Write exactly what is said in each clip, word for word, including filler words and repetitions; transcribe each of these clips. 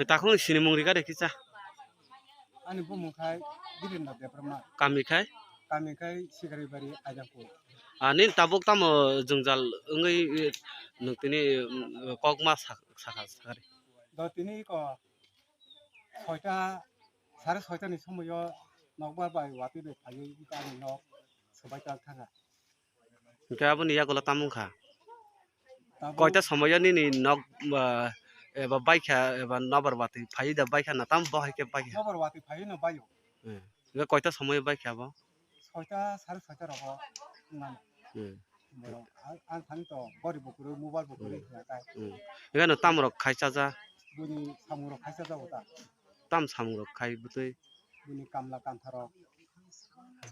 Takhuk ni sinimung rika de kisa. Ani bumung khai Birendra Debbarma. Kami khai? Kami khai Sikaribari Aidangpur. Ani tabuk tamo jwngjal wngwi, eh, nwng tini, mm, kok ma sak-, saka sakari. Do tini ko soita, sare soita ni somoyo nokbar bai watwi bai phaiwi ani nok swbai tal thanga. Hwnkhe aboni yagulo tamo wngkha? Tabuk koita somoyo nini nok, ah, eba baikha, eba nobar watwi phaiwi da baikha na tamo bo hai khe baikha? Nobar watwi phaiwi no baio. Eh, hwnkhe koita somoyo baikha abo? Soita, sare soita rogo wngmano. Hmm. Borok, ang, ang thani to gori bo kwrwi, mobile bo kwrwi. Hmm. Hwnkhe no tamo rok khai chaja? Bini samung rok khai chajago ta. Tam samung rok khai bwtwi? Bini kamla kantha rok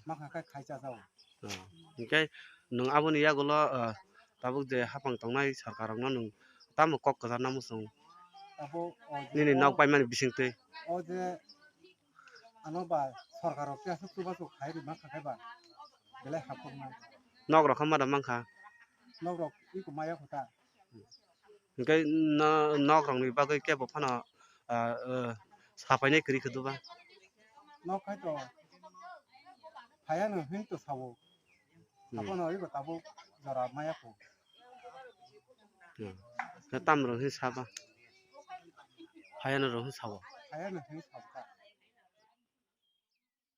makha khai khai chajago. Oh, hwnkhe nwng aboni yagulo, ah, tabuk je hapang tongnai sorkar rokno nwng tamo kok kwcharna muchung? Abo o je nini o nok paimani bisingtwi? O je ano ba sorkar rok khe aswk chubachu khai rwma kha khe ba belai hakhokma. Nok rok kha ma da mankha? Nok rok iko maya kho ta. Hwnkhe no-, nok rokni bagwi kebo phano, ah, ah, sapainai kwrwi khe duba? Nok khai to phaiya no hin to sao. Hmm. Abono iko tabuk jora maya kho. Hmm. Khe tam rok hin saba? Phaiya no rok hin sao? Phaiya no hin sao ta.